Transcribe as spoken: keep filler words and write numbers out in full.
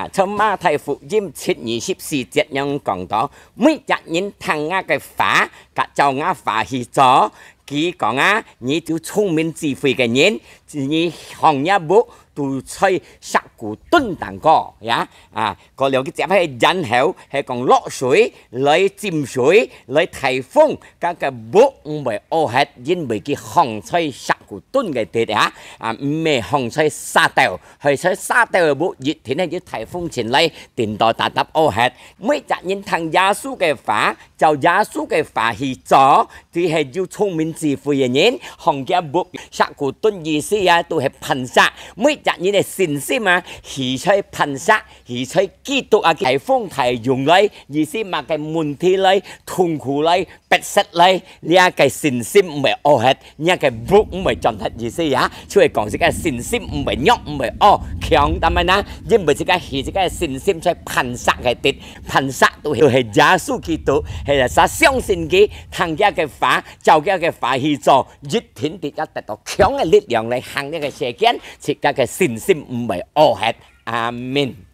啊，在馬太福音七二十四節樣講到：「每隻人聽𠊎个話，佮照𠊎話去做，佢講啊，你就聰明智慧个人，你項若屋都在石牯墩頂高呀。」啊，過了佢接係然後係講落水，來浸水，來颱風，該个屋毋會屙忒，因為佢項在石牯墩个地啊，啊，毋係項在沙兜，係在沙兜个屋一定係有颱風前來，顛倒沓沓屙忒。每隻人聽耶穌个話，照耶穌个話去做，佢係有聰明智慧个人，項厥屋石牯墩意思啊，都係磐石。每隻人个信心啊，係在磐石，係在基督啊，颱風颱湧來，意思麼个問題來，痛苦來，逼迫來，這个信心毋會屙忒，這个屋毋會轉忒意思啊。就係講這个信心毋會弱，毋會屙，強，但係呢，因為這个係這个信心在磐石个地，磐石都係耶穌基督，係啥相信佢，聽厥个話，照厥个話去做，一定得要得到強个力量來行這个世間，自家个信心毋會屙忒。阿們。